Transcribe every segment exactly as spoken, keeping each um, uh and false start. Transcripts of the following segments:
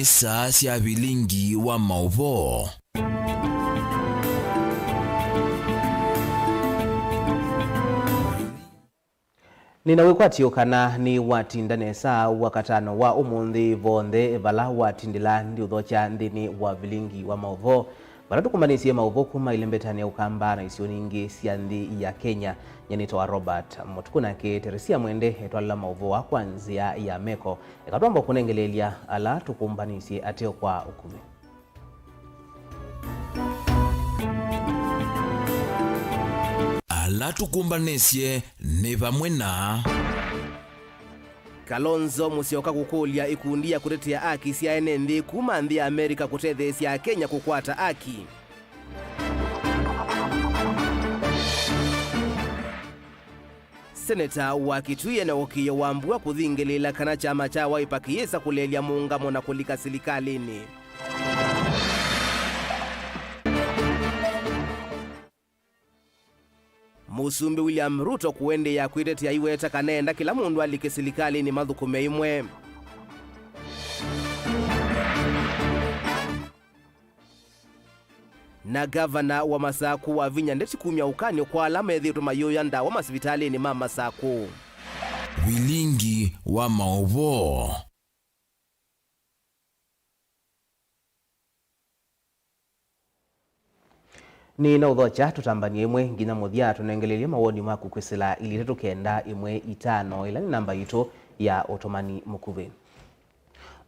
Saa sya vilingi wa maũvoo. Nĩna wĩkwatyo kana nĩwatinda nesa wakatano wa ũmũnthĩ vonthe vala watindĩla ndiũthokya nthĩnĩ wa vilingi wa maũvoo, vala tũkũmbanĩsye maũvoo kuma ĩlembetanĩ ya Ũkamba na isio nyingĩ sya nthĩ ya Kenya. Nyie nĩtawa Robert Mũtuku, nake Teresia Mwende etwalĩla maũvoo aa kwa nzĩa ya meko. Eka twamba kũnengeleelya ala tũkũmbanĩsye ateo kwa ũkuvĩ. Ala tũkũmbanĩsye nĩ vamwe na Kalonzo Musyoka kũkũlya ikundi ya kũtetea aki sya ene nthĩ kuma nthĩ ya Amerika kũtetheesya Akenya kũkwata aki. Seneta wa Kitui ena ũkĩĩo wa mbua kũthingĩlĩĩla kana kyama kya Wiper kĩyĩsa kũleelya mũũngamo na kũlika silikalĩnĩ. Mũsumbĩ William Ruto kũendeea kwĩtetea aiweta kana enda kĩla mũndũ alike silikalĩnĩ mathũkũme ĩmwe. Na ngavana wa Masakũ wavinya ndeti kumya ũkany'o kwa ala methĩĩtwe mayũya ndawa masivitalĩnĩ ma Masakũ. Vilingi wa maũvoo. Nĩnaũthokya tũtambany'e ĩmwe nginya mũthya, tũnengeleelye mawoni maku kwĩsĩla ilĩ itatũ kenda ĩmwe itano, ĩla nĩ namba yitũ ya ũtũmani mũkuvĩ.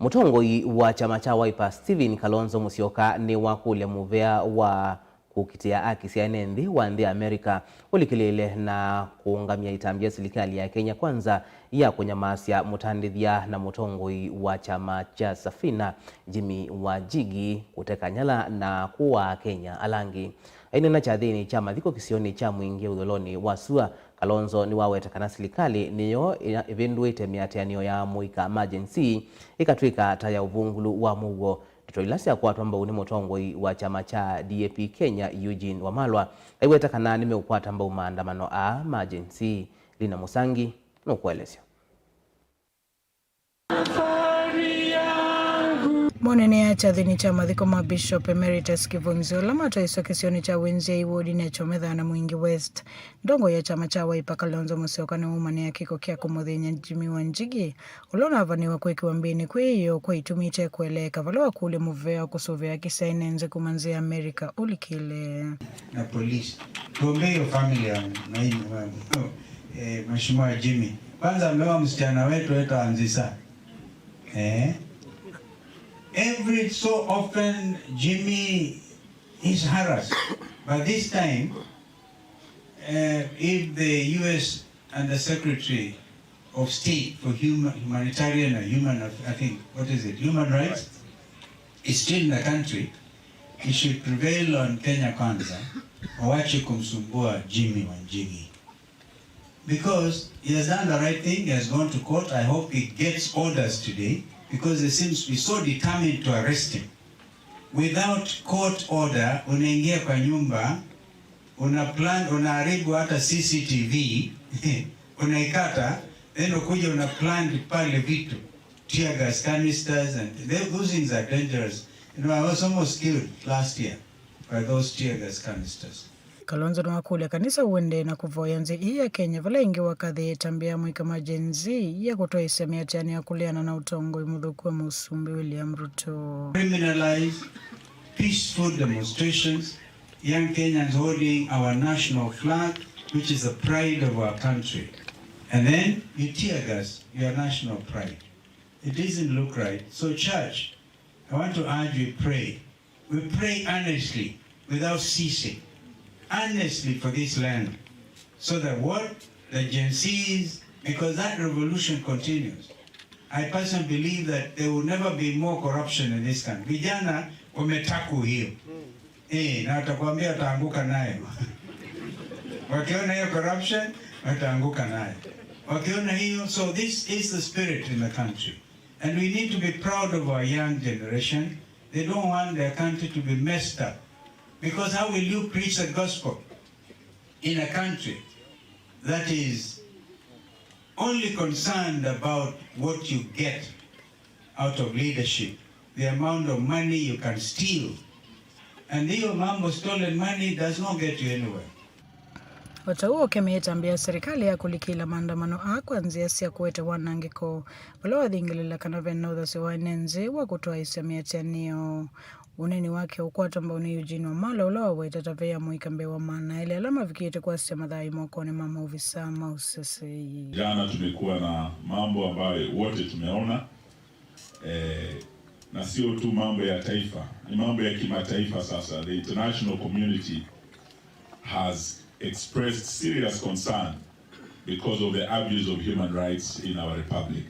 Mũtongoi wa kyama kya Wiper, Stephen Kalonzo Musyoka, nĩwakũlya mũvea wa kũkitĩa aki sya ene nthĩ wa nthĩ ya Amerika ũlikĩlĩĩle na kũũngamya ĩtambya ya silikalĩ ya Kenya Kwanza ya kũnyamasya mũtandĩthya na mũtongoi wa kyama kya Safina, Jimmy Wanjigi, kũteka nyala na kũaa Akenya ala angĩ. Aineena kyathĩnĩ kya mathiko kĩsionĩ kya Mwingi ũthelonĩ wa sua, Kalonzo nĩwaweta kana silikalĩ nĩyo ĩvĩndũĩte mĩatĩanĩo ya mũika, emergency, ĩkatw'ĩka ta ya ũvungulu wa mũuo. Ndeto ila syakwatwa mbau nĩ mũtongoi wa kyama kya D A P Kenya, Eugene Wamalwa, aiweta kana nĩmeũkwata mbau maandamano aa ma Gen Z. Lina Mũsangi nũkũelesya. Monene ya kyathĩnĩ kya mathiko ma Bishop Emeritus Kivunzi, ũla mataiswa kĩsionĩ kya Wenzia wodinĩ ya Kyomethana, Mwingi West, ndongo ya kyama kya Wiper Kalonzo Musyoka nĩwaumanĩa kĩko kya kũmũthĩny'a Jimmy Wanjigi, ũla ũnavanĩwa kwĩkĩwa mbĩnĩ kwĩ ĩyoo kwa itumi ite kũeleeka, vala wakũlya mũvea wa kũsũvĩa aki sya ene nthĩ kuma nthĩ ya Amerika ũlikĩle. Na polisi. Tuombee hiyo family ya, na hii, eh, Mheshimiwa Jimmy. Kwanza ameoa msichana wetu, wetu Anzisa. Eh? Every so often Jimmy is harassed. But this time, uh, if the U S and the Secretary of State for human, humanitarian and human, I think, what is it, human rights, is still in the country, he should prevail on Kenya Kwanza, wawache kumsumbua Jimmy Wanjigi. Because he has done the right thing, he has gone to court. I hope he gets orders today, because they seems to be so determined to arrest him. Without court order, unaingia kwa nyumba, una plan, unaharibu hata C C T V, unaikata, then ukuja una plant pale vitu, tear gas canisters, and they, those things are dangerous. You know, I was almost killed last year by those tear gas canisters. Kalonzo nĩwakũlya kanisa ũendee na kũvoya nthĩ ii ya Kenya, vala ĩngĩ wakathĩĩe ĩtambya ya mũika ma Gen Z ya kũtwaĩsya mĩatĩanĩo ya kũleana na ũtongoi mũthũku wa Mũsumbĩ William Ruto. Criminalize peaceful demonstrations, young Kenyans holding our national flag, which is the pride of our country. And then you tear gas your national pride. It doesn't look right. So church, I want to urge we pray. We pray earnestly, without ceasing, earnestly for this land, so that what the Gen Zs, because that revolution continues. I personally believe that there will never be more corruption in this country. Vijana wametaku hiyo. Eh, na watakwambia wataanguka nayo. Wakiona hiyo corruption, wataanguka nayo. Wakiona hiyo, so this is the spirit in the country. And we need to be proud of our young generation. They don't want their country to be messed up. Because how will you preach the gospel in a country that is only concerned about what you get out of leadership? The amount of money you can steal. And hiyo mambo stolen money does not get you anywhere. O ta ũu ũkemea ĩtambya ya serikali ya kũlikĩla maandamano aa kwa nzĩa sya kũete wanangĩko, vala wathingĩlĩla kana ve na ũthasyo wa ene nthĩ wa kũtwaĩĩsya mĩatĩanĩo. Ũneeni wake ũkwatwa mbau nĩ Eugene Wamalwa, ũla waweta ta ve amũika mbee wa maana elĩ ala mavikĩte kwasya mathaai mokonĩ ma maovisa ma ũseseei. Jana tumekuwa na mambo ambayo wote tumeona, eh, na sio tu mambo ya taifa, ni mambo ya kimataifa sasa. The international community has expressed serious concern because of the abuse of human rights in our republic.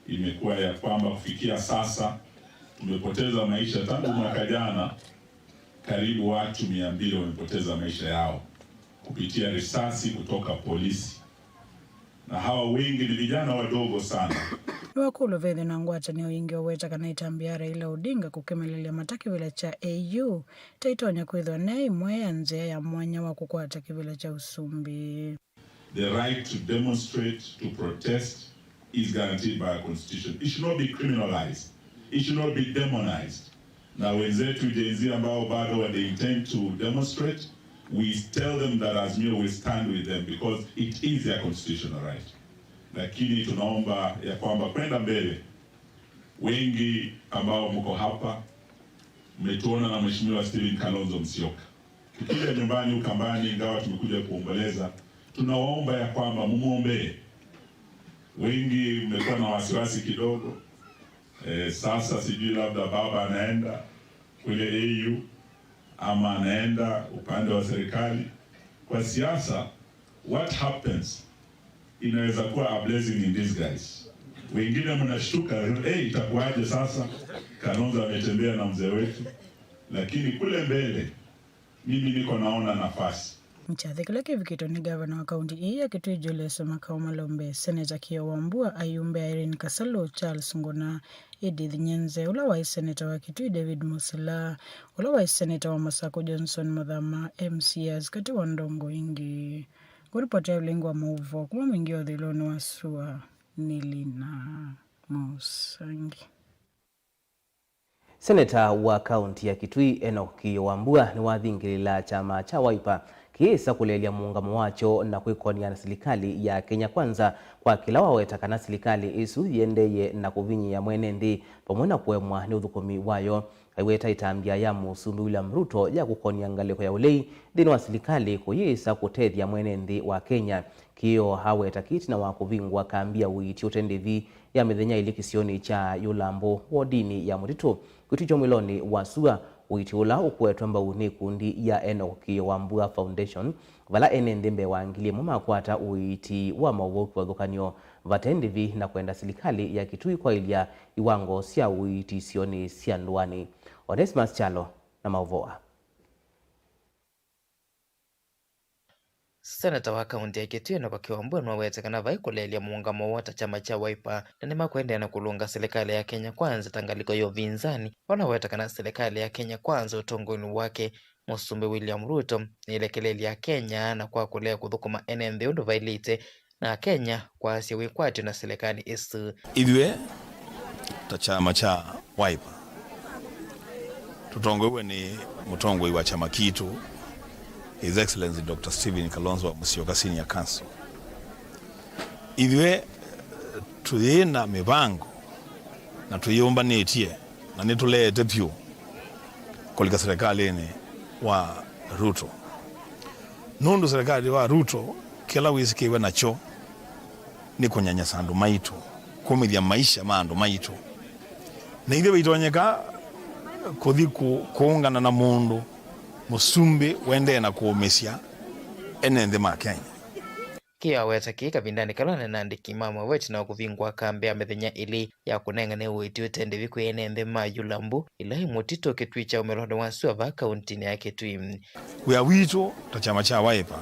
Imekuwa ya kwamba kufikia sasa tumepoteza maisha tangu mwaka jana, karibu watu mia mbili wamepoteza maisha yao kupitia risasi kutoka polisi, na hawa wengi ni vijana wadogo sana. Nĩwakũlw'a vethĩwe na ngwatanĩo ĩngĩ ũweta kana ĩtambya ya Raila Odinga kũkemelelya mata kĩvĩla kya A U ta ĩtonya kwĩthĩwa ne ĩmwe ya nzĩa ya mwanya wa kũkwata kĩvĩla kya ũsumbĩ. The right to demonstrate, to protest is guaranteed by our constitution. It should not be criminalized. It should not be demonized. Na wenzetu Gen Z ambao bado wa they intend to demonstrate, we tell them that Azimio will stand with them because it is their constitutional right. Lakini tunaomba ya kwamba kwenda mbele, wengi ambao mko hapa, mmetuona na Mheshimiwa Stephen Kalonzo Musyoka. Tukija nyumbani Ukambani, ingawa tumekuja kuomboleza, tunawaomba ya kwamba mumwombee. Wengi mmekuwa na wasiwasi kidogo. Eh, sasa sijui labda baba anaenda kule A U ama anaenda upande wa serikali. Kwa siasa, what happens inaweza kuwa a blessing in disguise. Wengine mnashtuka, "Hey, itakuwaje sasa? Kalonzo ametembea na mzee wetu." Lakini kule mbele, mimi niko naona nafasi. Kyathĩ kĩla kĩvikĩtwe nĩ ngavana wa kaunti ĩĩ ya Kitui Julius Makau Malombe, Seneta Kĩo Wambua, ayumbe Irene Kasalu, Charles Nguna, Edith Nyenze, ũla waĩ seneta wa Kitui David Musila, ũla waĩ seneta wa Masakũ Johnson Muthama, M C As, katĩ wa ndongo ingĩ. Kũripoti ya ũlingi wa maũvoo kuma Mwingi wa Ũthũĩlonĩ wa Sua nĩ Lina Mũsangi. Seneta wa kaunti ya Kitui, Enock Kĩo Wambua, nĩwathingĩlĩla kyama kya Wiper kĩyĩsa kũleelya mũũngamo wakyo na kwĩkony'a na silikalĩ ya Kenya Kwanza, kwa kĩla waweta kana silikalĩ ĩsu yĩendeeye na kũvinyĩĩa mwene nthĩ vamwe na kũemwa nĩ ũthũkũmi wayo. Aiweta ĩtambya ya Mũsumbĩ William Ruto ya kũkony'a ngalĩko ya ũlei nthĩnĩ wa silikalĩ kũyĩsa kũtethya mwene nthĩ wa Kenya. Kĩo aweta kĩtina wa kũvingũa kambi ya ũiiti ũte ndĩvi ya mĩthenya ĩlĩ kĩsionĩ kya Yũlambũ, wodinĩ ya Mũtitũ, Kĩtui kya Ũmwĩlonĩ wa Sua, ũiiti ũla ũkũetwe mbau nĩ ĩkundi ya Enock Kĩo Wambua Foundation, vala ene nthĩ mbee wa ngili ĩmwe makwata ũiiti wa maũvoo kĩvathũkany'o vate ndĩvi na kwenda silikalĩ ya Kitui kwaĩlya iwango sya ũiiti isionĩ sya ndũanĩ. Onesmus Kyalo na maũvoo aa. Seneta wa kaunti ya Kitui Enock Kĩo Wambua nĩwawete kana vai kũleelya mũũngamo woo ta kyama kya Wiper, na nĩmakũendeea na kũlũnga silikalĩ ya Kenya Kwanza ta ngalĩko ya ũvinzani, vala waweta kana silikalĩ ya Kenya Kwanza ũtongoinĩ wake Mũsumbĩ William Ruto nĩĩlekelelye Akenya na kwa kũlea kũthũkũma ene nthĩ ũndũ vaĩlĩte, na Akenya kwasya wĩkwatyo na silikalĩ ĩsu. Ithyĩ ta kyama kya Wiper tũtongoew'e nĩ mũtongoi wa kyama kitũ, His Excellency Doctor Stephen Kalonzo wa Musyoka Senior Counsel. Ithyĩ tũyĩ na mĩvango na twĩyũmbanĩtye na nĩtũleete vyũ kũlika serikalĩnĩ wa Ruto. Nũndũ serikalĩ wa Ruto kĩla wĩsĩkĩwe nakyo nĩ kũnyanyasa andũ maitũ, kũmĩthya maisha ma andũ maitũ. Na ithyĩ vaitonyeka kũthi kũ-, kũũngana na mũndũ mũsumbĩ wendee na kũũmĩsya ene nthĩ ma Kenya. Kĩo aweta kĩĩ kavindanĩ kala anene na andĩki ma maũvoo ĩtina wa kũvingũa kambi ya mĩthenya ĩlĩ ya kũnengane ũiiti ũte ndĩvi kwĩ ene nthĩ ma Yũlambũ, ĩla yĩ Mũtitũ, Kĩtui kya Ũmĩlonĩ wa Sua vaa kauntinĩ ya Kitui. Wĩa witũ ta kyama kya Wiper,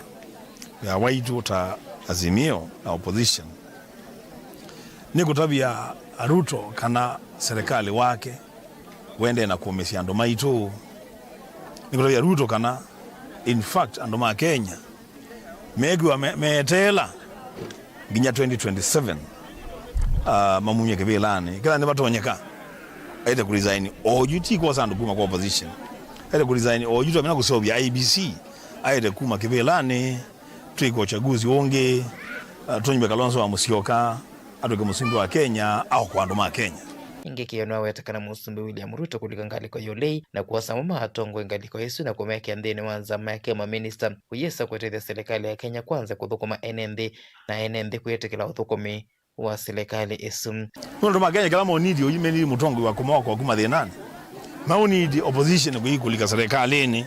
wĩa waitũ ta Azimio na opposition, nĩ kũtavya Ruto kana serikali wake wendee na kũũmĩsya andũ maitũ. Nĩ kũtavya Ruto kana, in fact, andũ ma Kenya mekwĩwa me-, meeteela nginya twenty twenty-seven, ah, mamumye kĩvĩlanĩ. Kĩla nĩvatonyeka, Aĩte kũresign oyu, ti kwosa andũ kuma kwa opposition. Aĩte kũresign oyu, twamina kũseũvya I E B C. Aĩte kuma kĩvĩlanĩ, twĩka ũchaguzi ũngĩ, uh, tũnyuve Kalonzo wa Musyoka, atw'ĩke mũsumbĩ wa Kenya, aokoe andũ ma Kenya. Ĩngĩ Kĩyo nĩwaweta kana Mũsumbĩ William Ruto kũlika ngalĩko ya ũlei na kwosa amwe ma atongoi ngalĩko ĩsu na kũmekĩa nthĩnĩ wa nzama yake ya maminista kũyĩsa kũtethya silikalĩ ya Kenya Kwanza kũthũkũma ene nthĩ na ene nthĩ kwĩtĩkĩla ũthũkũmi wa silikalĩ ĩsu. Nũndũ ma Kenya kĩla monithio ũyu menithie mũtongoi wa kũmaokoa kuma thĩnanĩ. Maũnidi opposition kũikũlika silikalĩnĩ,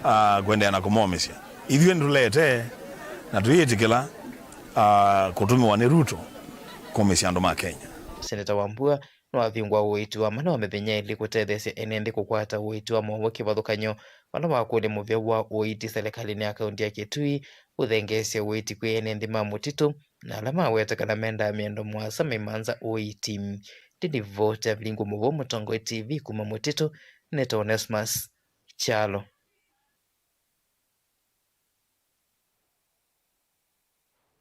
ah, kũendeea na kũmomĩsya. Ithyĩ nĩtũlete na tũyĩtĩkĩla, ah, kũtũmĩwa nĩ Ruto kũmĩsya andũ ma Kenya. Seneta Wambua nĩwavingũa ũiiti wa mana wa mĩthenya ĩlĩ kũtetheesya ene nthĩ kũkwata ũiiti wa maũvoo kĩvathũkany'o vala wakũlya mũvĩa wa ũiiti silikalĩnĩ ya kaunti ya Kitui ũthengeesye ũiiti kwĩ ene nthĩ ma mũtitũ na ala maweta kana mendaa mĩendo mũasa maimanza ũiiti. Ndilivoti avilingũ mũvoo Mũtongoi T V kuma mũtitũ nĩtawa Onesmus Kyalo.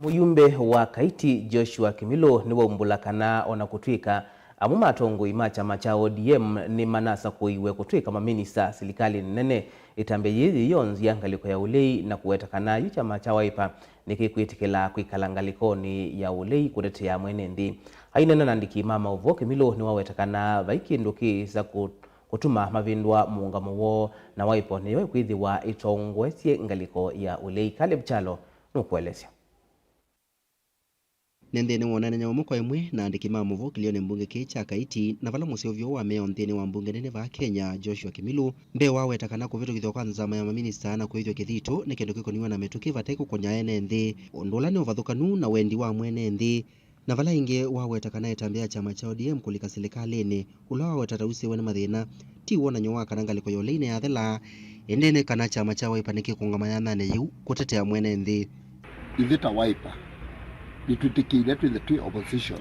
Mũyumbe wa Kaiti Joshua Kĩmilũ nĩwaumbũla kana o na kũtw'ĩka amwe ma atongoi ma kyama kya O D M nĩmanasakũiwe kũtw'ĩka maminista silikalĩnĩ nene, ĩtambya yĩĩ yĩyonzya ngalĩko ya ũlei na kũweta kana yu kyama kya Wiper nĩkĩkwĩtĩkĩla kwĩkala ngalĩkonĩ ya ũlei kũtetea mwene nthĩ. Aineena na andĩki ma maũvoo, Kĩmilũ nĩwaweta kana vai kĩndũ kĩĩsa kũ- kũtuma mavĩndũa mũũngamo woo, na Wiper nĩyo ĩkwĩthĩwa ĩtongoesye ngalĩko ya ũlei. Caleb Kyalo nũkũelesya. Nĩ nthĩnĩ wa ũneenany'a ũmwe kwa ĩmwe na andĩki ma mũvoo kĩlĩonĩ mbunge kĩĩ kya Kaiti, na vala mũseũvyo wa mĩao nthĩnĩ wa mbunge nene vaa Kenya, Joshua Kĩmilũ, mbee waweta kana kũvĩtũkĩthw'a kwa nzama ya maminista na kwĩthw'a kĩthito nĩ kĩndũ kĩkoniw'e na mĩtũkĩ vate kũkony'a ene nthĩ, ũndũ ũla nĩ ũvathũkanu na wendi wa mwene nthĩ. Na vala ĩngĩ waweta kana ĩtambya ya kyama kya O D M kũlika silikalĩnĩ, ũla waweta ta ũsĩwe nĩ mathĩna, ti wonany'o wa kana ngalĩko ya ũlei nĩyathela, ĩndĩ nĩ kana kyama kya Wiper nĩkĩkũngama yanyanĩ yĩu kũtetea mwene nthĩ. Ithyĩ ta Wiper, nĩtwĩtĩkĩile twĩthe twĩ opposition,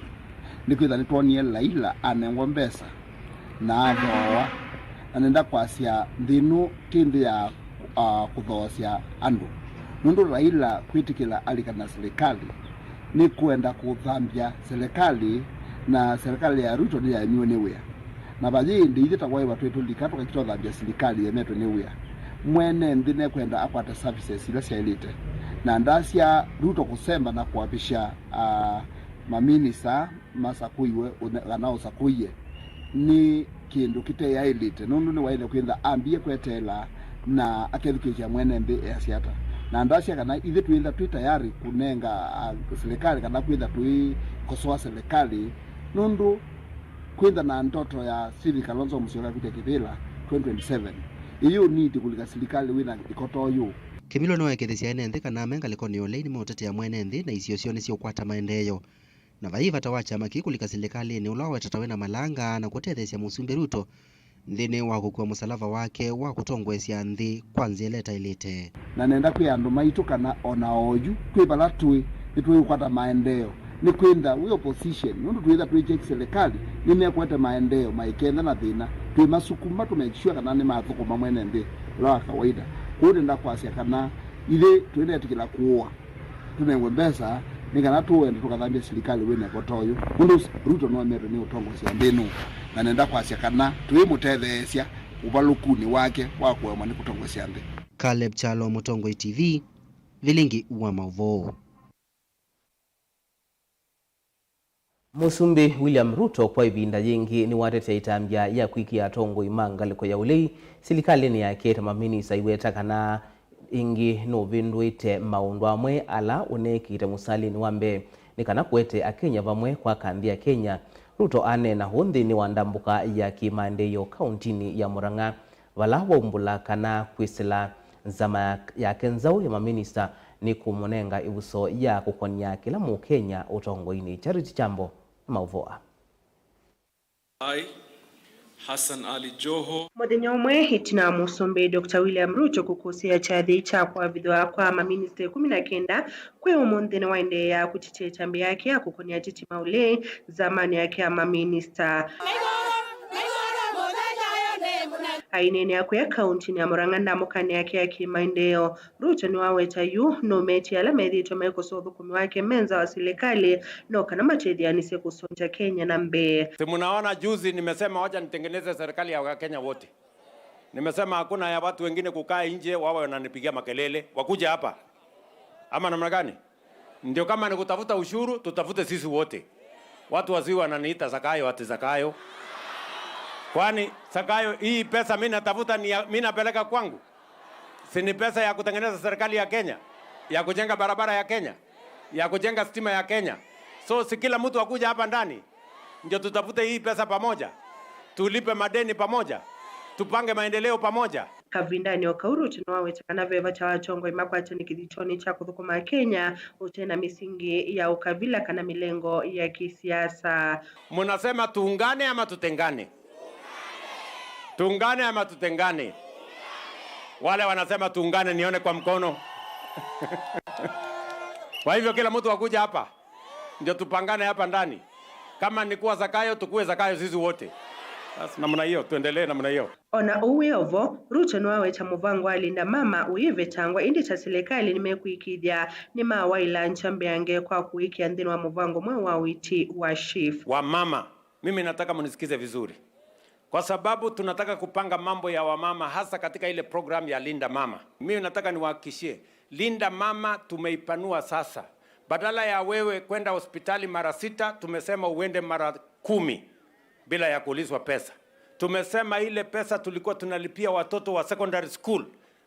nĩkwĩtha nĩtwonie Raila anengwa mbesa na athooa, na nenda kwasya nthĩ ĩno ti nthĩ ya, ah, kũthoosya andũ, nũndũ Raila kwĩtĩkĩla alika na silikalĩ nĩ kwenda kũthambya silikalĩ, na silikalĩ ya Ruto nĩyaemiwe nĩ wĩa. Na vayĩ ĩndĩ ithyĩ ta Wiper twĩ tũlika tũkakita ũthambya silikalĩ yemetwe nĩ wĩa. Mwene nthĩ nekwenda akwate services ila syaĩlĩte, na ndasya Ruto kũsemba na kũapisha, ah, maminista masakũiwe ũne-, kana ũsakũie nĩ kĩndũ kĩteyaĩlĩte, nũndũ nĩwaĩle kwĩtha ambie kweteela na akethukĩĩsya mwene nthĩ easya ata. Na ndasya kana ithyĩ twĩtha twĩ tayari kũnenga, ah, silikalĩ kana kwĩtha tũikosoa silikalĩ, nũndũ kwĩtha na ndoto ya Stephen Kalonzo Musyoka kwĩtya kĩvĩla twenty twenty-seven, ĩyĩ ũniti kũlika silikalĩ wĩna ikotoyo. Kĩmilũ nĩwaekethesya ene nthĩ kana me ngalĩkonĩ ya ũlei nĩmeũtetea mwene nthĩ na isio syoo nĩsyĩũkwata maendeeo. Na vai vata wa kyama kĩĩ kũlika silikalĩnĩ ũla wawetatawe na malanga na kũtetheesya Mũsumbĩ Ruto nthĩnĩ wa kũkua mũsalava wake wa kũtongoesya nthĩ kwa nzĩa ĩla ĩtaĩlĩte. Na nenda kwĩa andũ maitũ kana o na oyu twĩ vala tũĩ, nĩtũĩũkwata maendeeo. Nĩ kwĩtha wĩ opposition, nũndũ twĩtha twĩkya silikalĩ nĩmekwete maendeeo maikenthe na thĩna, twĩmasukuma tũmekisw'a kana nĩmathũkũma mwene nthĩ ũla wa kawaida. Kwoou nenda kwasya kana ithyĩ tũinetĩkĩla kũũa tũnengwe mbesa nĩ kana tũende tũkathambye silikalĩ wĩna ĩkotoyo, nũndũ Ruto nũemetwe nĩ ũtongosya nthĩ nũũ, na nenda kwasya kana tũimũtetheesya ũvalũkunĩ wake wa kũemwa nĩ kũtongosya nthĩ. Caleb Kyalo, Mũtongoi T V, vilingi wa maũvoo. Mũsumbĩ William Ruto kwa ĩvinda yĩngĩ nĩwatetea ĩtambya ya kwĩkĩa atongoi ma ngalĩko ya ũlei silikalĩnĩ yake ta maminista, aiweta kana ĩngĩ nũvĩndũĩte maũndũ amwe ala ũneekĩte mũsalĩnĩ wa mbee nĩ kana kũete Akenya vamwe kwaka nthĩ ya Kenya. Ruto aneena ũũ nthĩnĩ wa ndambũka ya kĩmaendeeo kaũntinĩ ya Murang'a, vala waumbũla kana kwĩsĩla nzama ya, yake nzaũ ya maminista nĩ kũmũnenga ĩvuso ya kũkonya kĩla Mũkenya ũtongoinĩ. Charity Kyambo na maũvoo aa. I, Hassan Ali Joho. Mũthenya ũmwe ĩtina wa Mũsumbĩ Doctor William Ruto kũkũsĩa kyathĩ kya kũavĩthw'a kwa maminista ĩkũmi na kenda, kwĩ ũmũnthĩ nĩwaendeea kũtetea ĩtambya yake ya kũkonya ateti ma ũlei nzamanĩ yake ya maminista. Aineenea kwĩ akauntinĩ ya Murang'a ndamũkanĩ yake ya kĩmaendeeo, Ruto nĩwaweta yu nũmetie ala methĩĩtwe mekũsa ũthũkũmi wake me nza wa silikalĩ no kana matetheanĩsye kũsũngya Kenya na mbee. Si mnaona juzi nimesema wacha nitengeneze serikali ya Wakenya wote? Nimesema hakuna ya watu wengine kukaa nje wawe wananipigia makelele, wakuje hapa. Ama namna gani? Ndio, kama ni kutafuta ushuru, tutafute sisi wote. Watu wasiwe wananiita Zakayo ati Zakayo. Kwani Zakayo, hii pesa mimi natafuta ni ya, mimi napeleka kwangu? Si ni pesa ya kutengeneza serikali ya Kenya, ya kujenga barabara ya Kenya, ya kujenga stima ya Kenya? So si kila mtu akuja hapa ndani ndio tutafute hii pesa pamoja, tulipe madeni pamoja, tupange maendeleo pamoja? Kavindanĩ o kau, Ruto nĩwaweta kana ve vata wa atongoi makwatane kĩthitonĩ kya kũthũkũma Kenya ũte na mĩsingi ya ũkavila kana mĩlengo ya kĩsiasa. Mnasema tuungane ama tutengane? Tuungane ama tutengane? Wale wanasema tuungane, nione kwa mkono. Kwa hivyo kila mtu akuja hapa ndio tupangane hapa ndani. Kama ni kuwa Zakayo, tukuwe Zakayo sisi wote. Basi namna hiyo, tuendelee namna hiyo. O na ũu wĩ o vo, Ruto nĩwaweta mũvango wa Linda Mama ũyĩvetangwa, ĩndĩ ta silikalĩ nĩmekwĩkĩĩthya nĩmawaĩla ngya mbeange kwa kũwĩkĩa nthĩnĩ wa mũvango mweũ wa ũiiti wa SHIF. Wamama, mimi nataka munisikize vizuri, kwa sababu tunataka kupanga mambo ya wamama, hasa katika ile program ya Linda Mama. Mimi nataka niwahakikishie, Linda Mama tumeipanua sasa. Badala ya wewe kwenda hospitali mara sita, tumesema uende mara kumi bila ya kuulizwa pesa. Tumesema ile pesa tulikuwa tunalipia watoto wa secondary school,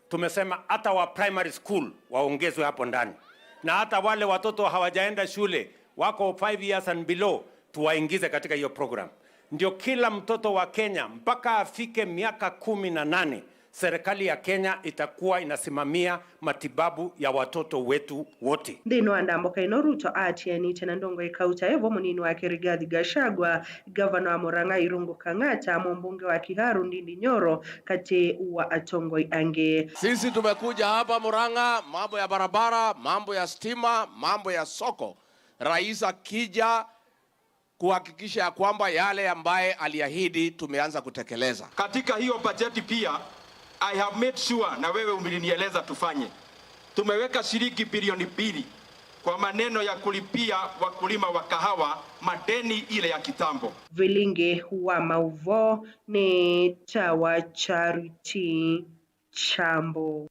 tumesema hata wa primary school waongezwe hapo ndani, na hata wale watoto hawajaenda shule, wako five years and below, tuwaingize katika hiyo program. Ndio kila mtoto wa Kenya mpaka afike miaka kumi na nane, serikali ya Kenya itakuwa inasimamia matibabu ya watoto wetu wote. Nthĩnĩ wa ndamboka ĩno, Ruto aatianĩtye na ndongoi Kauta e vo mũnini wake Rigathi Gachagua, ngavana wa Murang'a Irungu Kang'ata, mũmbunge wa Kiharu Ndindi Nyoro, katĩ wa atongoi angĩ. Sisi tumekuja hapa Murang'a, mambo ya barabara, mambo ya stima, mambo ya soko. Rais akija kuhakikisha ya kwamba yale ambaye aliahidi tumeanza kutekeleza. Katika hiyo bajeti pia, I have made sure, na wewe umenieleza tufanye, tumeweka shilingi bilioni mbili kwa maneno ya kulipia wakulima wa kahawa madeni ile ya kitambo. Vilingi wa mauvoo nĩ Tawa Charity Chambo.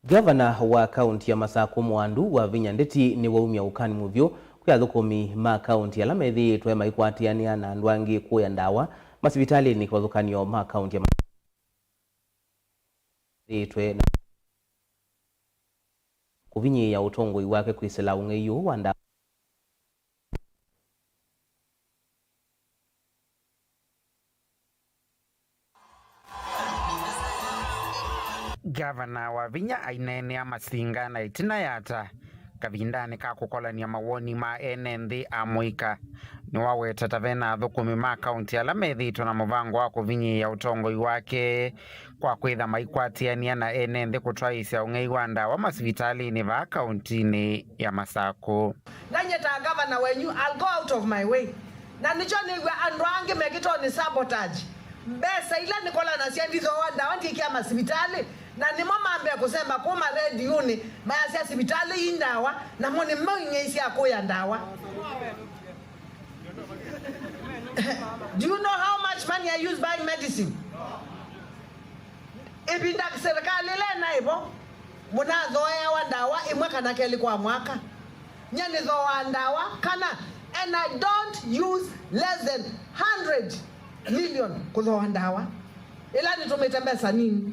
Ngavana wa kaunti ya Masakũ Mwandu Wavinya Ndeti nĩwaumya ũkani mũvyũ kwĩ athũkũmi ma kaunti ala methĩĩtwe maikwatĩanĩa na andũ angĩ kũya ndawa masivitalĩnĩ kĩvathũkany'o ma kaunti ya Masakũ methĩĩtwe na kũvinyĩĩa ũtongoi wake kwĩsĩla ũng'ei ũũ wa ndawa. Ngavana Wavinya aineenea Masinga na ĩtina ya ata kavindanĩ ka kũkolany'a mawoni ma ene nthĩ amũika, nĩwaweta ta vena athũkũmi ma kaunti ala methĩĩtwe na mũvango wa kũvinyĩĩa ũtongoi wake kwa kwĩtha maikwatĩanĩa na ene nthĩ kũtwaĩĩsya ũng'ei wa ndawa masivitalĩnĩ vaa kauntinĩ ya Masakũ. Na nyie ta ngavana wenyu, I'll go out of my way. Na nĩkyo nĩw'a andũ angĩ mekĩtwo nĩ sabotage. Mbesa ila nĩkolanasya ndithooa ndawa ndyĩkĩa masivitalĩ, na nĩmo mambĩa kũsemba kũma rediũnĩ mayasya sivitalĩ ii ndawa, namo nĩmo ing'ei sya kũya ndawa. Do you know how much money I use buying medicine? Ĩvinda serikali ĩla ĩnaĩ vo, mũnathooeawa ndawa ĩmwe kana kelĩ kwa mwaka. Nyie nĩthooaa ndawa kana, and I don't use less than hundred million kũthooa ndawa. Ĩla nĩtũmĩte mbesa nini.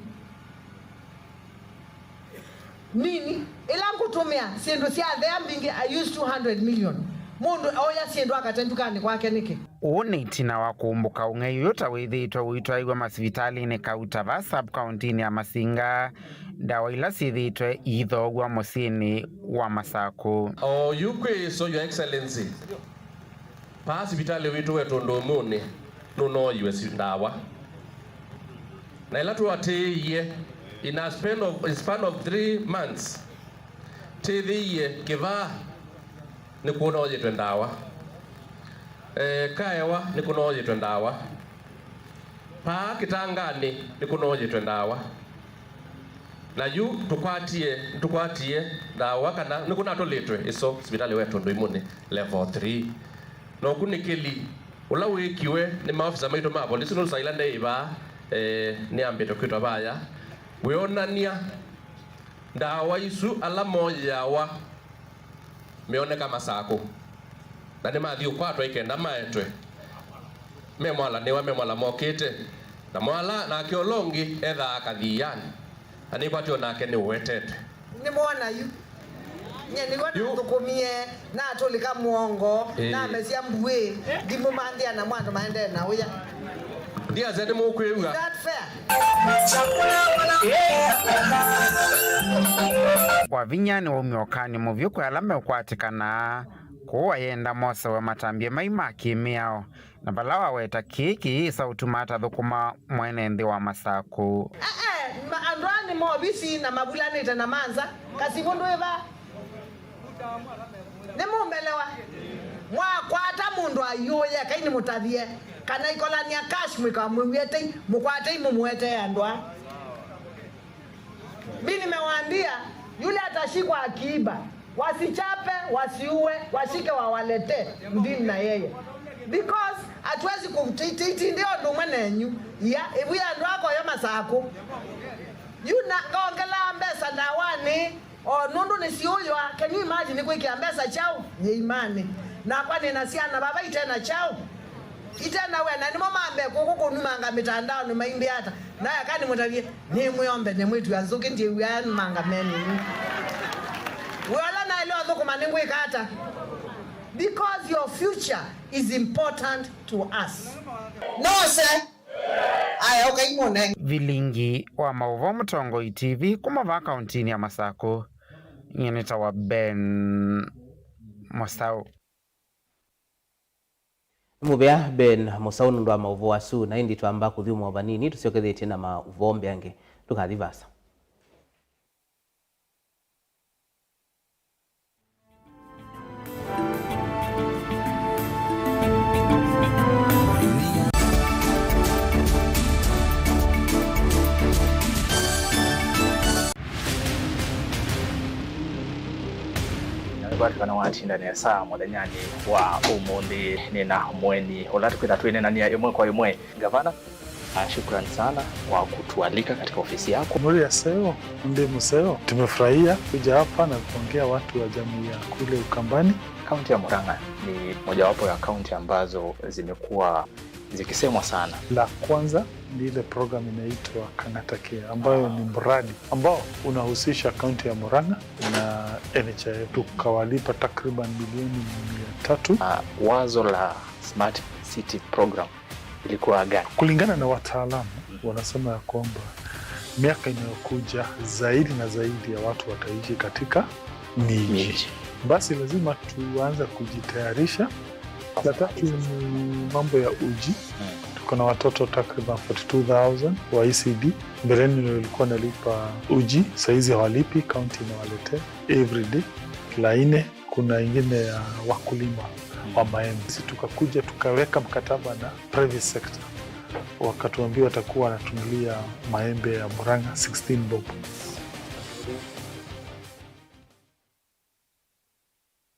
Nini, ĩla ngũtũmĩa syĩndũ sya thea mbingĩ, I use two hundred million. Mũndũ oya syĩndũ akate ndukanĩ kwake nĩkĩ? Ũũ nĩ ĩtina wa kũmbũka ũng'ei ũyũ ta wĩthĩĩtwe ũitwaĩw'a masivitalĩnĩ kauta vaa sub-kauntinĩ ya Masinga, ndawa ila syĩthĩĩtwe iithoow'a mũsyĩnĩ wa Masakũ. Oyu kwĩ so, Your Excellency. Paa sivitalĩ witũ wetũ ndũmũnĩ nũnooiwe si-, ndawa. Na ĩla tũatĩĩie, in a span of, in span of three months, tĩthĩie Kĩvaa nĩkũnooyĩtwe ndawa. Eh, Kaewa nĩkũnooyĩtwe ndawa. Paa kĩtanganĩ nĩkũnooyĩtwe ndawa. Na yu tũkwatie, nĩtũkwatie ndawa kana nĩkũnatũlĩtwe ĩso sivitalĩ wetu Ndũimũnĩ level three. Na ũkunĩkĩli ũla wĩkiwe nĩ maofisa maitũ ma volisi, nũndũ saa ila ndeĩ vaa, eh, nĩambĩte kwĩtwa vaya, wĩonany'a ndawa isu ala moyĩawa meoneka Masakũ, na nĩmathi ũkwatwa ikenda maetwe. Me mwala nĩwa, me mwala mokĩte, na mwala nake ũla ũngĩ ethaa Kathiianĩ, na nĩkwatio nake nĩũwetetwe. Nĩmwona yu. Nye nĩw'o nathũkũmie, natũlĩka mũongo, ĩĩ, namesya mbuĩ, ndimũmanthĩa na mwandũ maendee na ũya. Ndiasya nĩmũkwĩw'a. Is that fair? Wa vinya nĩwaumie ũkaanĩ mũvyũ kwĩ ala meũkwatĩkana kũu, ayenda mosewe matambya mai ma kĩ-mĩao, na vala waweta kĩĩ kĩyĩsa ũtuma atathũkũma mwene nthĩ wa Masakũ. Aa, ma-, andũ aa nĩ movisi na mavulanĩte na manza. Kasimũ ndwĩva? Nĩmũmbelewa? Mwakwata mũndũ aiũye, kai nĩmũtavye, kana ikolania cash mwĩkamwĩw'e tei, mũkwatei mũmũetee andũ aa. Mi nimewaambia, yule atashikwa akiiba, wasichape, wasiue, washike wawalete, mdini na yeye. Because hatuwezi kutitindi ũndũ ũmwe nenyu. Ya, ĩvw'ĩ andũ akoyo Masakũ. Yu na ngaongelaa mbesa ndawanĩ, o nũndũ nĩsiũywa. Can you imagine kwĩkĩa mbesa kyaũ nyĩimanĩ? Nakwa nĩ na syana vava ite na kyaũ? Ite na wĩa, na nĩmo mambe kũkũ kũnumanga mĩtandaonĩ maimbĩa ata? Na eka nĩmũtavye, nĩmwĩombe nĩ mwĩtu wa nzũkĩ, ndyĩw'aa manga menini. Wĩa ũla naĩle ũthũkũma nĩngwĩka ata? Because your future is important to us. Nose. Aya, ũkai mũnenge. Vilingi wa maũvoo Mũtongoi T V kuma vaa kauntinĩ ya Masakũ, nyie nĩtawa Ben Mũsaũ. Nĩ mũvea Ben Mũsaũ nũndũ wa maũvoo asu, na ĩndĩ twamba kũthyũmũa vanini tũsyokethĩtye na maũvoo mbee angĩ. Ndũkathi vaasa. Nĩkwatĩkana watinda nesa mũthenyanĩ wa ũmũnthĩ. Nĩ na mũeni ũla tũkwĩtha twĩneenany'a ĩmwe kwa ĩmwe. Gavana, ah, shukrani sana kwa kutualika katika ofisi yako. Mũlĩ aseo, ndĩ mũseo. Tumefurahia kuja hapa na kuongea watu wa jamii ya kule Ukambani. Kaunti ya Murang'a ni mojawapo ya kaunti ambazo zimekuwa zikisemwa sana. La kwanza ni ile program inaitwa Kang'ata Care, ambayo ni mradi ambao unahusisha kaunti ya Murang'a na N H I F. Tukawalipa takriban milioni mia tatu. Ah, wazo la Smart City Program ilikuwa gani? Kulingana na wataalamu, wanasema ya kwamba miaka inayokuja zaidi na zaidi ya watu wataishi katika miji. Miji. Basi lazima tuanze kujitayarisha. La tatu ni mambo ya uji. Mm. Tuko na watoto takriban forty-two thousand wa E C D. Mbeleni ndio walikuwa wanalipa uji, saizi hawalipi, county inawaletea every day. La nne, kuna ingine ya wakulima wa maembe. Sisi tukakuja tukaweka mkataba na private sector, wakatuambia watakuwa wanatunulia maembe ya Murang'a sixteen bob.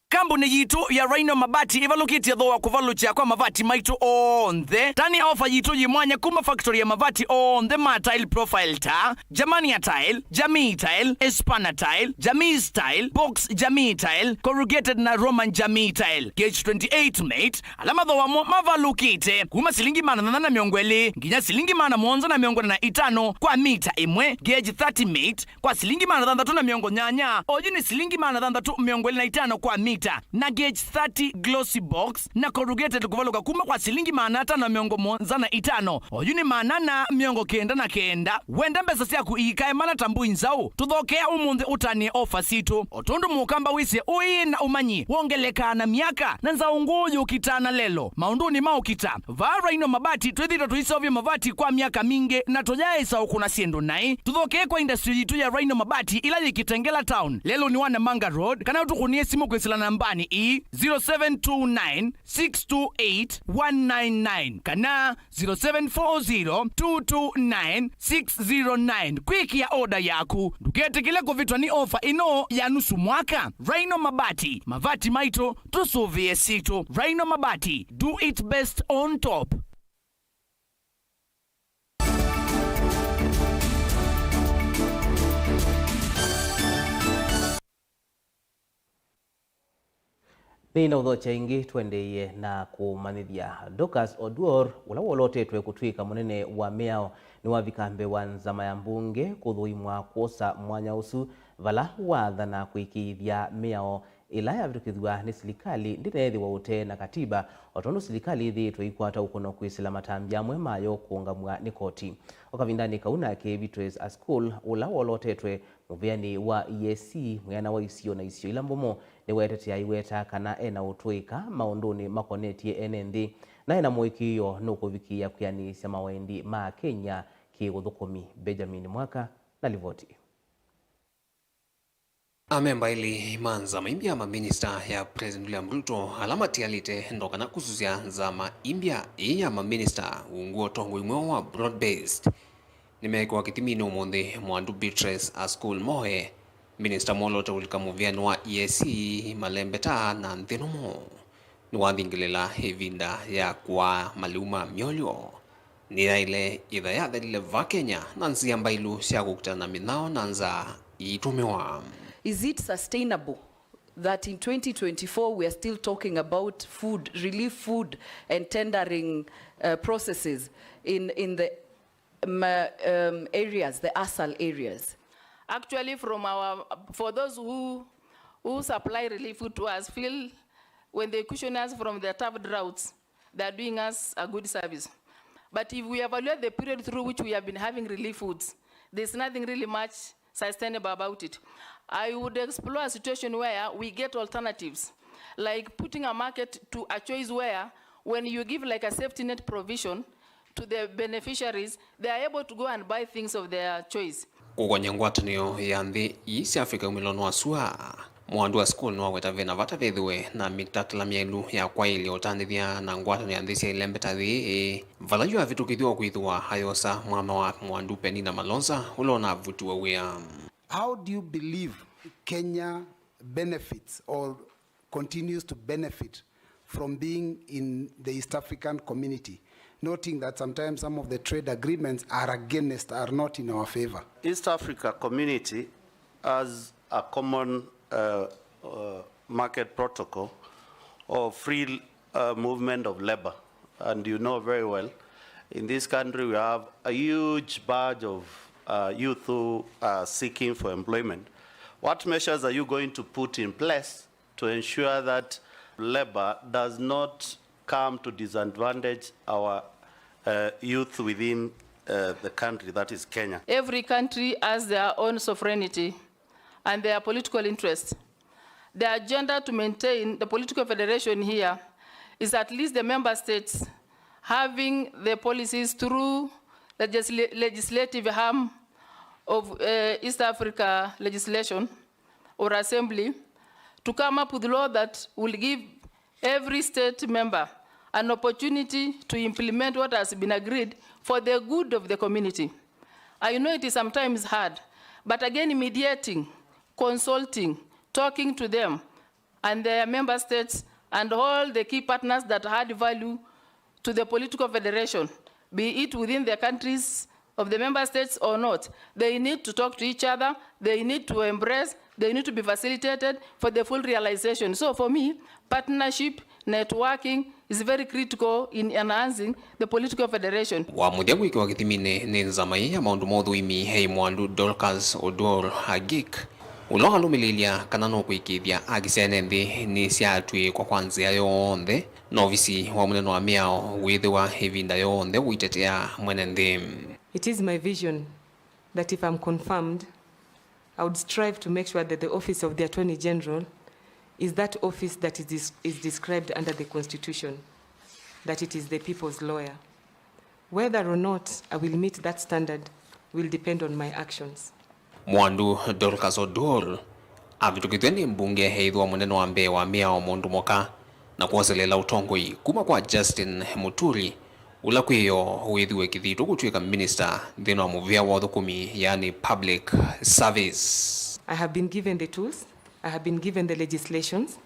Kambuni yitũ ya Rhino Mabati ĩvalũkĩtye thooa kũvalũkya kwa mavati maitũ onthe. Tani ya ofa yitũ yĩ mwanya kuma factory ya mavati onthe ma tile profile ta Germania Tile, Jamii Tile, Espana Tile, Jamii Style, Box Jamii Tile, Corrugated na Roman Jamii Tile, gauge twenty-eight mate, ala mathooa mo mavalũkĩte kuma silingi maana thanthatũ na mĩongo ĩlĩ nginya silingi maana mũonza na mĩongo ĩna na itano kwa mita ĩmwe, gauge thirty mate kwa silingi maana thanthatũ na mĩongo nyanya, oyu nĩ silingi maana thanthatũ mĩongo ĩlĩ na itano kwa mita, na gauge thirty glossy box na corrugated kũvalũka kuma kwa silingi maana atano na mĩongo mũonza na itano, oyu nĩ maana na mĩongo kenda na kenda. Wenda mbesa syaku iikae mana ta mbũi nzaũ? Tũthokea ũmũnthĩ ũtanĩe ofa sitũ. O tondũ mũkamba wĩsĩ ũĩ na ũmanyi wongelekaa na myaka, na nzaũ ngũũ yũkitaa na lelo maũndũnĩ ma ũkita. Vaa Rhino Mabati twĩthĩĩtwe tũiseũvya mavati kwa myaka mingĩ na tũyaĩsa ũkũna syĩndũ naĩ. Tũthokee kwa industry yitũ ya Rhino Mabati ĩla yĩ Kitengela Town, lelũnĩ wa Namanga Road, kana ũtũkũnĩe simũ kwĩsĩla nambanĩ ii zero seven two nine six two eight one nine nine kana zero seven four zero two two nine six zero nine kwĩkĩa oda yaku. Ndũketĩkĩle kũvĩtwa nĩ ofa ĩno ya nusu mwaka. Rhino Mabati, mavati maitũ, tũsũvĩe sitũ. Rhino Mabati, do it best on top. Nĩnaũthokya ĩngĩ, tũendeeie na kũmanyĩthya. Dorcas Oduor, ũla wolotetwe kũtw'ĩka mũnene wa mĩao, nĩwavika mbee wa nzama ya mbunge kũthũimwa kwosa mwanya ũsu, vala waathana kũĩkĩĩthya mĩao ĩla yavĩtũkĩthw'a nĩ silikalĩ ndĩneethĩwa ũtee na katiba, o tondũ silikalĩ ĩthĩĩtwe ĩikwata ũkũno kwĩsĩla matambya amwe mayo kũũngamw'a nĩ koti. O kavindanĩ kau nake Beatrice Askul, ũla wolotetwe mũvĩanĩ wa E A C, mwĩana wa isio na isio ila mbomo, nĩweetete aiweta kana e na ũtũĩka maũndũnĩ makonetye ene nthĩ, na e na mũĩkĩĩo nũkũvikĩĩa kwĩanĩsya mawendi ma Kenya kĩ-ũthũkũmi. Benjamin Mwaka na livoti. Amemba elĩ ma nzama imbya ya maminista ya President William Ruto, ala matialĩte ndo kana kũsusya nzama imbya ĩĩ ya maminista ungu wa ũtongoi mweũ wa broad-based, nĩmeekĩwa kĩthiminĩ ũmũnthĩ. Mwandu Beatrice Askul Moe, minista mwolote kũlika mũvĩanĩ wa E A C, malembeta na nthĩ nũmũ, nĩwathingĩlĩla ĩvinda ya kũaa malĩu ma myolyo. Nĩyaĩle ĩtha yathelile va Kenya na nzĩa mbailu sya kũkitana na mĩthao na nzaa iitũmĩwa. Is it sustainable that in twenty twenty-four we are still talking about food, relief food and tendering, uh, processes in, in the, um, uh, um, areas, the ASAL areas? Actually, from our, for those who, who supply relief food to us, feel when they cushion us from the tough droughts, they are doing us a good service. But if we evaluate the period through which we have been having relief foods, there's nothing really much sustainable about it. I would explore a situation where we get alternatives, like putting a market to a choice where when you give, like, a safety net provision to the beneficiaries, they are able to go and buy things of their choice. Kũkony'a ngwatanĩo ya nthĩ ii sya Africa umĩlo nĩ wa sua. Mwandu Askul nĩwaweta ve na vata vethĩwe na mĩtalatala myaĩlu ya kwaĩlya ũtanĩthya na ngwatanĩo ya nthĩ sya ilembeta yĩĩ, vala yu avĩtũkĩthw'a kwĩthĩwa ayosa mwanya wa Mwandu Penina Malonza, ũla ũnavutiwe wĩa. How do you believe Kenya benefits or continues to benefit from being in the East African Community, noting that sometimes some of the trade agreements are against, are not in our favor? East Africa Community has a common, uh, uh, market protocol of free, uh, movement of labor. And you know very well, in this country we have a huge barge of, uh, youth who are seeking for employment. What measures are you going to put in place to ensure that labor does not come to disadvantage our, uh, youth within, uh, the country, that is Kenya? Every country has their own sovereignty and their political interests. The agenda to maintain the political federation here is at least the member states having the policies through legisla-, legislative arm of, uh, East Africa legislation or assembly to come up with law that will give every state member an opportunity to implement what has been agreed for the good of the community. I know it is sometimes hard, but again, mediating, consulting, talking to them and their member states and all the key partners that add value to the political federation, be it within the countries of the member states or not, they need to talk to each other, they need to embrace, they need to be facilitated for the full realization. So for me, partnership, networking is very critical in enhancing the political federation. Wa mũthya kwĩkĩwa kĩthiminĩ nĩ nzama ĩĩ ya maũndũ ma ũthũimi, hei Mwandu Dorcas Oduor Agik, ũla walũmĩlĩĩlya kana nũkũĩkĩĩthya akisya ene nthĩ nĩsyatw'ĩĩkwa kwa nzĩa yonthe, na ovisi wa mũnene wa mĩao wĩthĩwa ĩvinda yonthe ũitetea mwene nthĩ. It is my vision that if I'm confirmed, I would strive to make sure that the office of the Attorney General is that office that is, is described under the Constitution, that it is the people's lawyer. Whether or not I will meet that standard will depend on my actions. Mwandu Dorcas Oduor avĩtũkĩthw'e nĩ mbunge eĩthwa mũnene wa mbee wa mĩao mũndũ mũka, na kwoseleela ũtongoi kuma kwa Justin Muturi, ũla kwĩyo wĩthiwe kĩthitũ kũtw'ĩka minista nthĩnĩ wa mũvĩa wa ũthũkũmi, yani public service. I have been given the tools, I have been given the legislations,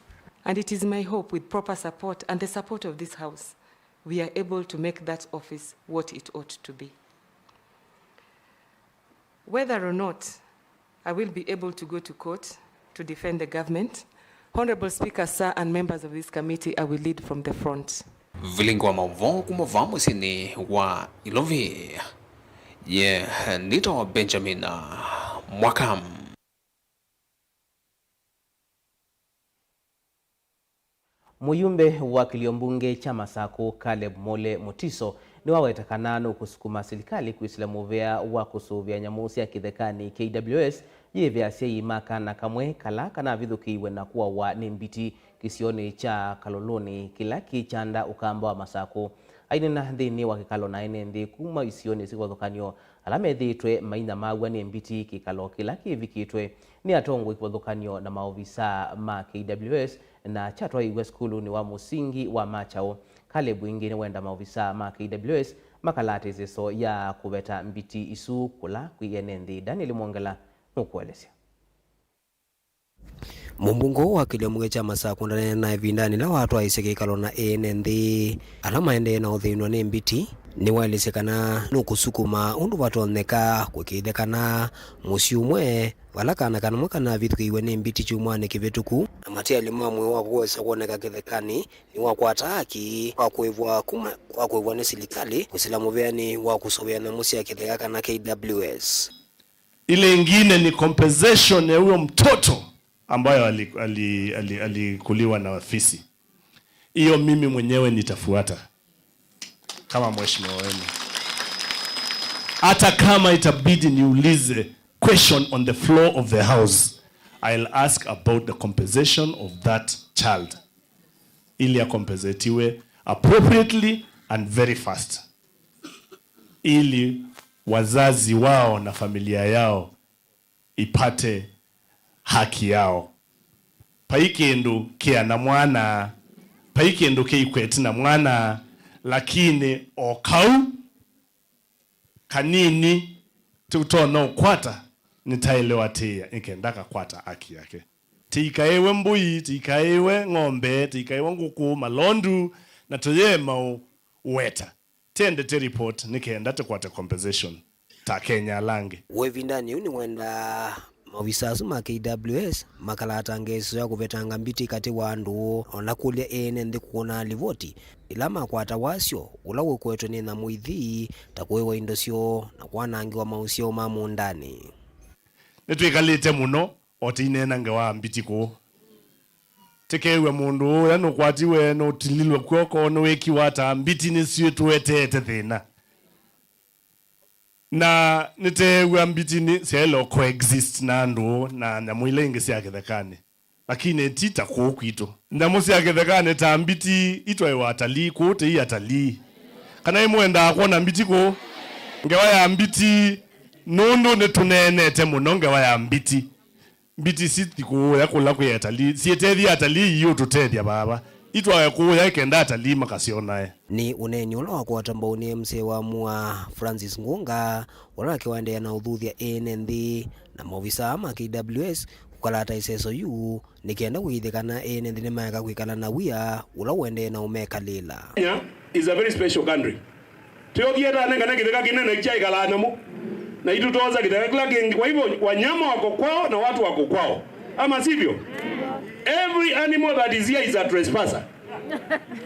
and it is my hope with proper support and the support of this House, we are able to make that office what it ought to be. Whether or not I will be able to go to court to defend the government, Honorable Speaker, sir, and members of this committee, I will lead from the front. Vilingi wa maũvoo kuma vaa mũsyĩnĩ wa Ilovi, ye nĩtawa Benjamin, ah, Mwaka. Mũyumbe wa kĩlio mbunge kya Masakũ, Caleb Mule Mutiso, nĩwaweta kana nũkũsukuma silikalĩ kwĩsĩla mũvea wa kũsũvĩa nyamũ sya kĩthekanĩ, K W S, yĩĩve asyai ma kana kamwe kala kanavithũkĩiwe na kũawa nĩ mbiti kĩsionĩ kya Kalolũnĩ kĩla kĩ kyanda ũkamba wa Masakũ. Aineena nthĩnĩ wa kĩkalo na ene nthĩ kuma isionĩ syĩ kĩvathũkany'o, ala methĩĩtwe mainyamaaw'a nĩ mbiti kĩkalo kĩla kĩvikĩtwe nĩ atongoi kĩvathũkany'o na maovisaa ma K W S, na kyatwaiwe sukulunĩ wa mũsingi wa Machaũ. Caleb ĩngĩ nĩwenda maovisaa ma K W S makalate ĩseso ya kũveta mbiti isu kũla kwĩ ene nthĩ. Daniel Mwongela nũkũelesya. Mũmbunge ũũ wa kĩlio mbunge kya Masakũ ndaneenaa ĩvindanĩ yĩla watwaĩisye kĩkalo na ene nthĩ ala maendee na ũthĩnw'a nĩ mbiti. Nĩwaelesye kana nũkũsukuma ũndũ vatonyeka kũĩkĩĩthya kana mũsyĩ ũmwe vala kana kamwe kanavithũkĩiwe nĩ mbiti kyumwanĩ kĩvĩtũku, na matialĩ ma mwĩĩ wa kũwesa kwoneka kĩthekanĩ, nĩwakwata haki wa kũĩvwa kuma, wa kũĩvwa nĩ silikalĩ kwĩsĩla mũveanĩ wa kũsũvĩa nyamũ sya kĩtheka kana K W S. Ile ingine ni compensation ya huyo mtoto ambayo ali-, ali-, ali-, alikuliwa na fisi. Hiyo mimi mwenyewe nitafuata kama mheshimiwa wenu. Hata kama itabidi niulize question on the floor of the house, I'll ask about the compensation of that child. Ili akompensetiwe appropriately and very fast. Ili wazazi wao na familia yao ipate haki yao. Vai kĩndũ kĩana mwana, vai kĩndũ kĩikweti na mwana, lakini o kau kanini tũtonya ũkwata, nĩtaĩle watĩĩa nĩ kenda kakwata haki yake. Tĩikaĩwe mbũi, tĩikaĩwe ng'ombe, tĩikaĩwe ngũkũ, malondu, na tũyĩema ũweta. Tendete report nĩ kenda tũkwate compensation ta Akenya ala angĩ. Wĩvindanĩ yĩu nĩwendaa maovisa asu ma K W S makalata ngeso ya kũvetanga mbiti katĩ wa andũ, o na kũlya ene nthĩ kũkũna livoti ila makwata wasyo ũla ũkwetwe nĩ nyamũ ithi, ta kũĩwa indo syoo na kwanangĩwa maũsyao ma mũũndanĩ. Nĩtwĩkalĩte mũno o tũineena ngewa ya mbiti kũũ. Tĩkew'e mũndũ ũya nũkwatiwe, nũtililwe kw'oko, nĩwĩkiwa ata, mbiti nĩsyĩtũeteete thĩna. Na nĩteew'a mbiti nĩ syaĩle coexist na andũ na nyamũ ila ingĩ sya kĩthekanĩ. Lakini ti ta kũũ kwitũ. Nyamũ sya kĩthekanĩ ta mbiti itwaĩwa atalii, kũũ tĩi atalii. Kana ĩmwendaa kwona mbiti kũũ? Ngewa ya mbiti, nũndũ nĩtũneenete mũno ngewa ya mbiti. Mbiti ici ti kũũya kũla kwĩ atalii, syĩtethya atalii iũtũtethya vava. Itwae kũũya ĩkenda atalii makasyonae. Nĩ ũneeni ũla wakwata mbau nĩ M C A wa Mua, Francis Ngunga, ũla nake waendeea na ũthuthya ene nthĩ na maovisa ma K W S kũkalata ĩseso yu nĩ kenda kũĩkĩĩthya kana ene nthĩ nĩmaeka kwĩkala na wia ũla ũendee na ũmekalĩla. Kenya is a very special country. Tũyũkie tanengane kĩtheka kĩnene kyaikalaa nyamũ, na itũtosa kĩtheka kĩla kĩngĩ. Kwa hivyo, wanyama wako kwao na watu wako kwao, ama sivyo? Every animal that is here is a trespasser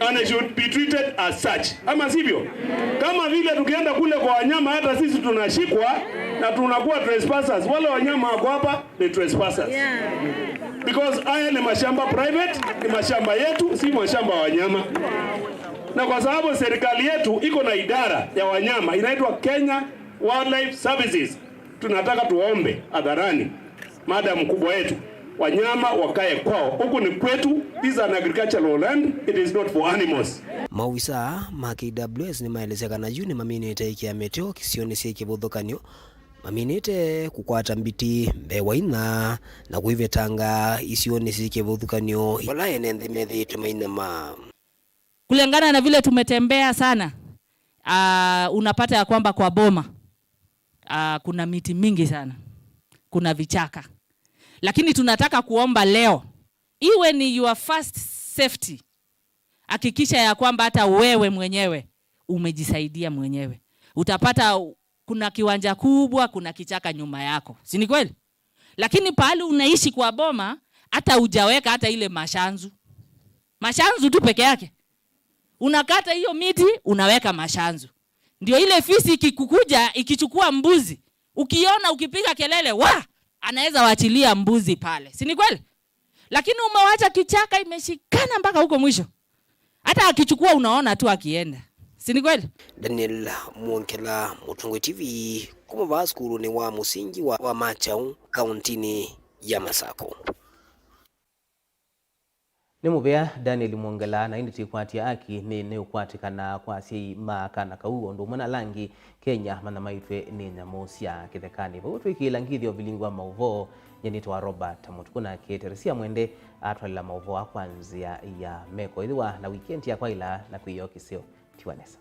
and it should be treated as such, ama sivyo? Kama vile tukienda kule kwa wanyama, hata sisi tunashikwa na tunakuwa trespassers. Wale wanyama wako hapa ni trespassers. Because haya ni mashamba private, ni mashamba yetu, si mashamba ya wanyama. Na kwa sababu serikali yetu iko na idara ya wanyama inaitwa Kenya Wildlife Services, tunataka tuombe hadharani, madam mkubwa yetu, wanyama wakae kwao. Huku ni kwetu, this is an agricultural land, it is not for animals. Maovisa ma K W S nĩmaelesya kana yu nĩmaminĩte ĩkĩa mĩtĩ o kĩsionĩ syĩ kĩvathũkany'o Maminĩte kũkwata mbiti mbee wa inya na kũivetanga isionĩ syĩ kĩvathũkany'o vala ene nthĩ methĩĩtwe mainyama. Kulingana na vile tumetembea sana, uh, unapata ya kwamba kwa boma uh, kuna miti mingi sana, kuna vichaka, lakini tunataka kuomba leo iwe ni your first safety. Hakikisha ya kwamba hata wewe mwenyewe umejisaidia mwenyewe. Utapata kuna kiwanja kubwa, kuna kichaka nyuma yako, si ni kweli? Lakini pahali unaishi kwa boma, hata hujaweka hata ile mashanzu, mashanzu tu peke yake. Unakata hiyo miti, unaweka mashanzu, ndio ile fisi ikikukuja ikichukua mbuzi, ukiona ukipiga kelele, wa anaweza wachilia mbuzi pale, si ni kweli? Lakini umewacha kichaka imeshikana mpaka huko mwisho, hata akichukua unaona tu akienda, si ni kweli? Daniel Mwongela, Mũtongoi T V, kuma vaa sukulunĩ wa mũsingi wa, wa Machau, kauntinĩ ya Masako. Nĩ mũvea Daniel Mwongela, na ĩndĩ tĩkwatya aki nĩ nĩũkwatĩkana kwa asyai ma kana kau, o ũndũ ũmwe na ala angĩ Kenya manyamaĩtwe nĩ nyamũ sya kĩthekanĩ. Vau twĩkĩĩla ngĩthyo vilingi wa maũvoo, nyie nĩtawa Robert Mũtukũ, nake Teresia Mwende atwalĩla maũvoo aa kwa nzĩa ya meko. Ĩthĩwa na wikendi ya kwaĩla na kwĩyoo kĩseo. Tiwa nesa.